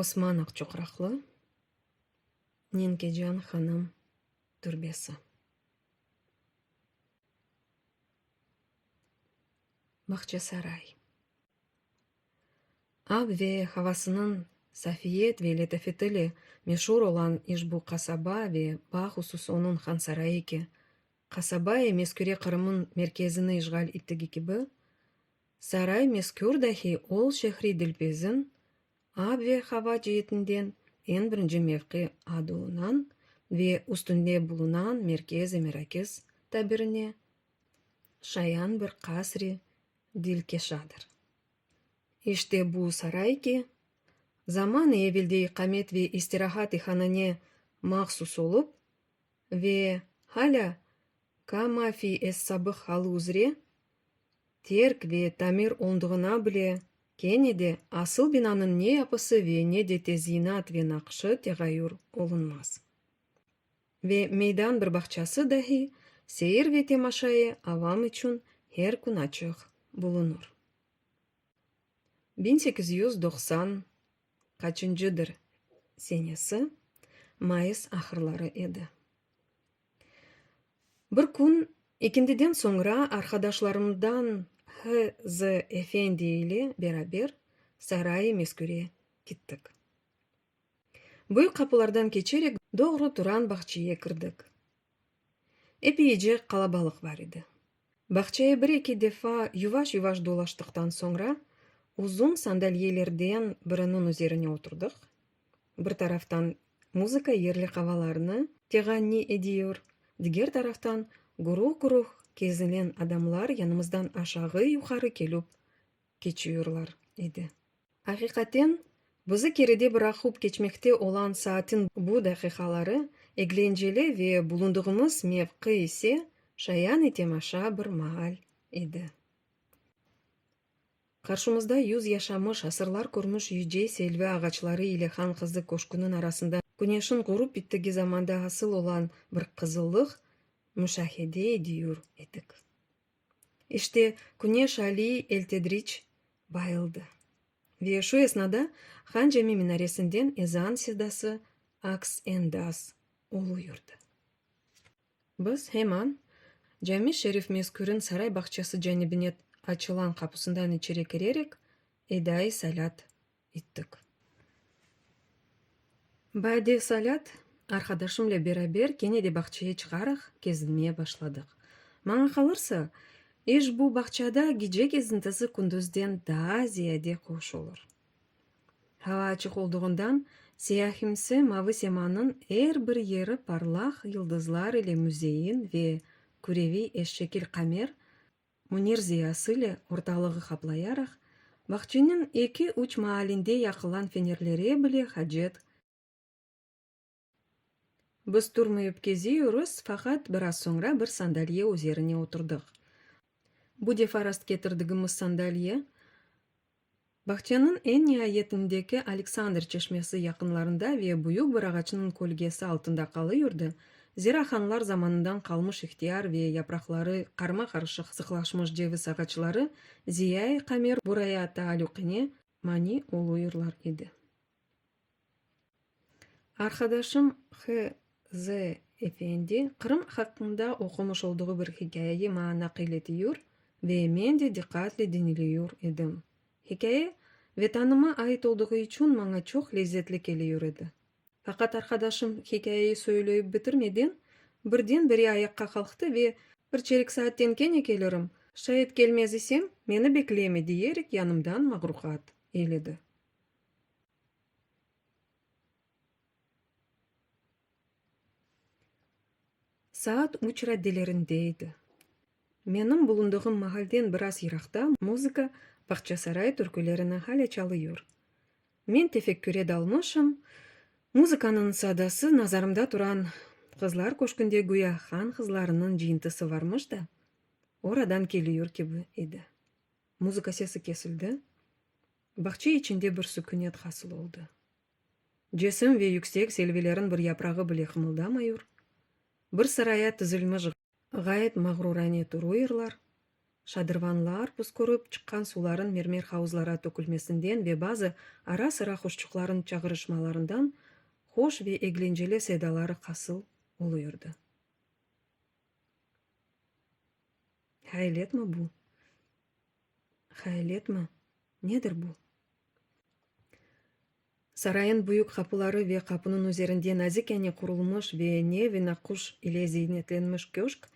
Osman Aqçoqraqlı, Nenkecan hanım türbesi. Bağçasaray. Ab ve havasınıñ safiyet ve letafetile meşur olan işbu qasaba ve bahusus onıñ Hansarayı ki, qasaba-i mezküre Qırımıñ merkezini işğal ittigi kibi, saray mezkür dahi ol şehri dilpezin ab ve hava ceetinden eñ birinci mevqi adolunan ve üstünde bulunan merkez-i merakiz tabirine şayan bir qasr-i dilkeşadır. İşte bu saray ki, zaman-ı evelde iqamet ve istirahat ihanane mahsus olup ve halâ kama fi es-sabıq halı üzre terk ve tamir olndığına bile kene de asıl binanıñ ne yapısı ve ne de tezyinat ve naqşı teğayür olunmaz. Ve meydan bir bağçası dahi seyir ve temaşayı avam içün her kün açıq bulunır. 1890 qaçıncıdır senesi, mayıs ahırları edi. Bir kün ekindiden soñra arqadaşlarımdan HZ. Efendi ile beraber saray-ı mezküre kittik. Büyük qapılardan keçerek doğru Turan bağçaya kirdik. Epeyce qalabalıq bar edi. Bağçaya bir-eki defa yuvaş-yuvaş dolaştıqtan soñra, uzun sandalyelerden biriniñ üzerine oturdıq. Bir taraftan muzıka yerli havalarnı teğanni ediyor, diger taraftan guruh-guruh kezinen adamlar yanımızdan aşağı-yuqarı kelüp keçiyorlar edi. Aqiqaten, bizi keride bıraqıp keçmekte olan saatin bu daqiqaları eglenceli ve bulundığımız mevqi ise şayan-i temaşa bir maal edi. Qarşımızda yüz yaşamış, asırlar körmüş yüce selvi ağaçları ile Han qızı köşküniñ arasında küneşiñ ğurup ittigi zamanda asıl olan bir qızıllıq müşahede ediyur edik. İşte, küneş aliy el-tedric bayıldı. Ve şu esnada Han Cami minaresinden ezan sedası aks-endaz oluyurdı. Biz heman Cami Şerif mezkürin saray bağçası canibine açılan qapusından içeri kirerek, eda-i salât ittik. Ba'de salât, arqadaşımle beraber kene de bağçaya çıqaraq kezinmeye başladıq. Maña qalırsa, iş bu bağçada gece kezintisi kündüzden daa ziyade hoş olur. Hava açıq olduğından, siyahimsi mavı semanıñ er bir yeri parlaq yıldızlar ile müzeyyin ve küreviy eşşekil qamer Münir ziyasıle ortalığı qaplayaraq, bağçanıñ eki-üç maalinde yaqılan fenerlere bile hacet Biz turmayıp keziyurız, faqat biraz soñra bir sandalye üzerine oturdıq. Bu defa rastketirdigimiz sandalye, Bağçanıñ eñ niayetindeki Aleksandr çeşmesi yaqınlarında ve büyük bir ağaçnıñ kölgesi altında qalıyurdı, zira hanlar zamanından qalmış ihtiyar ve yapraqları qarma-qarışıq sıqlaşmış ceviz ağaçları ziya-i qamer buraya taalüqine mani oluyurlar edi. Arqadaşım HZ. Efendi Qırım haqqında oqumış olduğı bir hikâyeyi maña naqil etiyur ve men de diqqatle diñleyur edim. Hikâye Vetanıma ait olduğı içün maña çoq lezzetli keliyur edi. Faqat arqadaşım hikâyeyi söyleyip bitirmeden, birden-bire ayaqqa qalqtı ve, Bir çerik saatten kene kelirim, şayet kelmez isem, meni bekleme, diyerek yanımdan mağruqat eyledi. Saat üç raddelerinde edi. Menim bulundığım mahalden biraz yıraqta muzıka Bağçasaray türkülerini hâlâ çalıyor. Men tefekküre dalmışım, muzıkanıñ sadası nazarımda turan Qızlar köşkünde güya han qızlarınıñ cıyıntısı varmış da, oradan keliyur kibi edi. Muzıka sesi kesildi, bağça içinde bir sükünet hasıl oldı. Cesim ve yüksek selvilerin bir yaprağı bile qımıldamayur, bir sıraya tizilmiş ğayet mağrurane turuyurlar. Şadırvanlar püskürip çıqqan suların mermer havuzlara tökülmesinden ve bazı ara-sıra quşçıqların çağırışmalarından hoş ve eglenceli sedaları hasıl oluyurdı. Hayaletmi bu? Hayaletmi? Nedir bu? Sarayın büyük qapıları ve qapınıñ üzerinde nazikâne qurulmış ve nev-i naquş ile ziynetlenmiş köşk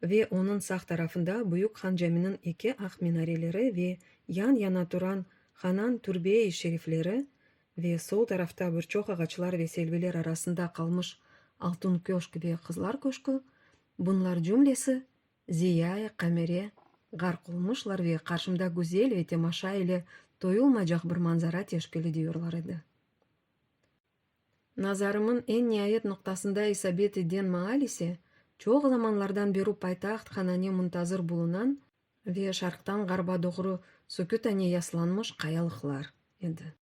ve onıñ sağ tarafında büyük han caminiñ eki aq minareleri ve yan-yana turan hanan türbe-i şerifleri ve sol tarafta bir çoq ağaçlar ve selviler arasında qalmış altın köşk ve qızlar köşkü, bunlar cümlesi ziya-i qamere ğarq olmuşlar ve qarşımda güzel ve temaşa ile toyulmaycaq bir manzara teşkil ediyorlar edi. Nazarımıñ eñ niayet noqtasında isabet iden maal ise, çoq zamanlardan beru paytaht hanane muntazır bulunan ve şarqtan ğarba doğru sükütane yaslanmış qayalıqlar edi.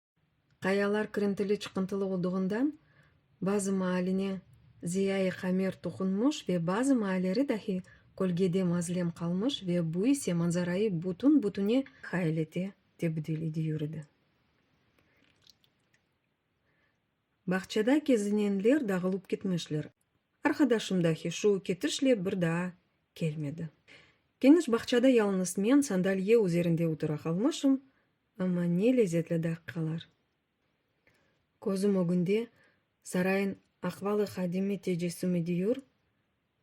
Qayalar kirintili-çıqıntılı olduğından, bazı maaline ziya-i qamer toqunmış ve bazı maalleri dahi kölgede mazlem qalmış ve bu ise manzarayı bütün-bütüne hayalete tebdil idiyur edi. Bağçada kezinenler dağılıp ketmişler. Arqadaşım dahi şu ketişle bir daa kelmedi. Keniş bağçada yalıñız men sandalye üzerinde otura qalmışım, amma ne lezetli daqiqalar! Közüm ögünde sarayın ahval-ı qadimi tecessüm idiyur,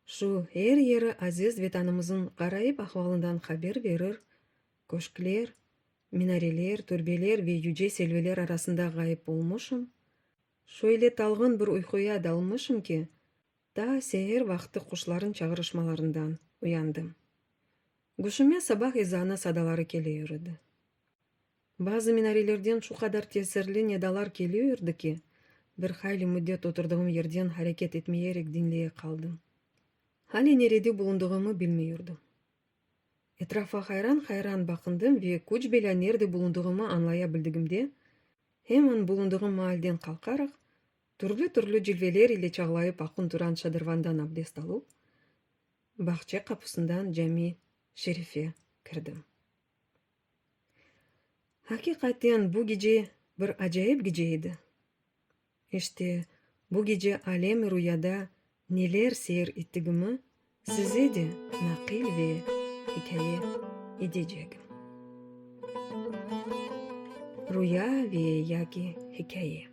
şu er yeri aziz Vetanımızıñ ğarayip ahvalından haber verir köşkler, minareler, türbeler ve yüce selviler arasında ğayıp olmuşım, şöyle talğın bir uyquya dalmışım ki, ta seher vaqtı quşların çağırışmalarından uyandım. Güşüme sabah ezanı sadaları keleyur edi. Bazı minarelerden şu qadar tesirli nedalar keliyurdı ki, bir hayli müddet oturdığım yerden hareket etmeyerek diñleye qaldım. Hale nerede bulundığımı bilmeyurdım. Etrafa hayran-hayran baqındım ve küç-belâ nerde bulundığımı añlaya bildigimde, hemen bulundığım maalden qalqaraq, türlü-türlü cilveler ile çağlayıp aqın turan şadırvandan abdest alıp, bağça qapusından cami şerife kirdim. Aqiqaten, bu gece bir acayip gece edi. İşte, bu gece alem-i ruyada neler seyir ettigimi size de naqil ve ikâye edecegim. Ruya ve yaki hikâye.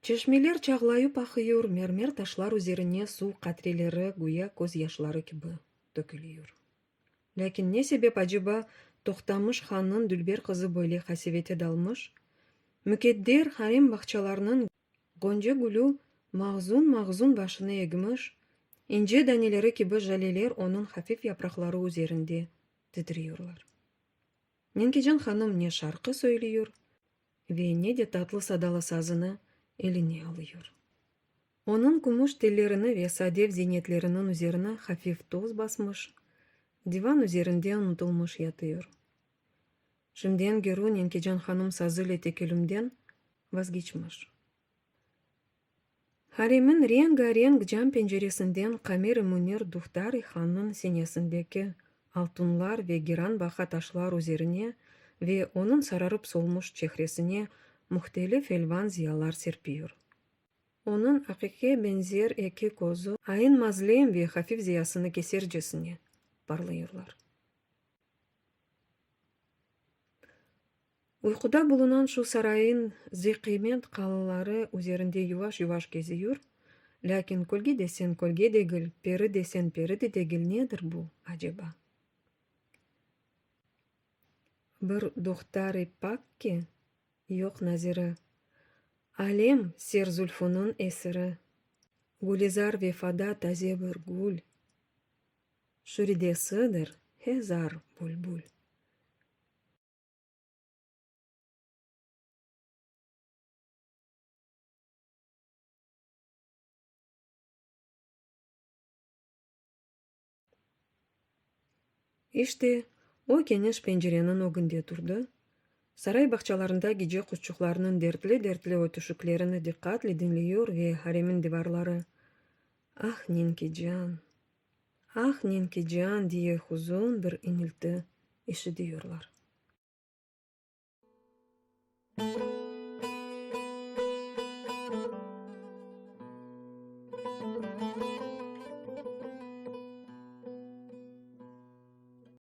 Çeşmeler çağlayıp aqıyor, mermer taşlar üzerine suv qatreleri güya közyaşları kibi tökülüyor. Lâkin ne sebep aceba Toqtamış hannıñ dülber qızı böyle qasevete dalmış, mükedder harem bağçalarnıñ gonca gülü mağzun-mağzun başını egmiş, ince daneleri kibi jaleler onıñ hafif yapraqları üzerinde titriyorlar. Nenkecan hanım ne şarqı söylüyor ve ne de tatlı sadalı sazını eline alıyor. Onıñ kümüş tellerini ve sadev ziynetleriniñ üzerini hafif toz basmış, divan üzerinde unutılmış yatıyor. Şimden geru Nenkecan hanım sazıle tekelümden vazgeçmiş. Haremin renga-renk cam penceresinden qamer-i münir duhtar-i hannıñ sinesindeki altunlar ve giranbaha taşlar üzerine ve onıñ sararıp solmuş çehresine mühtelif elvan ziyalar serpiyor. Onıñ aqiqiy beñzer eki közü ayın mazlem ve hafif ziyasını kesercesine parlayırlar. Uyquda bulunan şu sarayın ziyqıymet qalıları üzerinde yuvaş-yuvaş keziyur, lâkin kölge desen kölge degil, peri desen peri de degil nedir bu, aceba? Bir duhtar-i pak ki, yoq naziri, Alem ser zulfunıñ esiri. Gülizar vefada taze bir gül, Şüridesidir hezar bülbül. İşte, o keniş pencereniñ ögünde turdı, saray bağçalarında gece quşçuqlarnıñ dertli-dertli ötüşüklerini diqqatle diñliyor ve haremin divarları, Ah, Nenkecan! Ah, Nenkecan! diye hüzün bir iñilti işitiyorlar.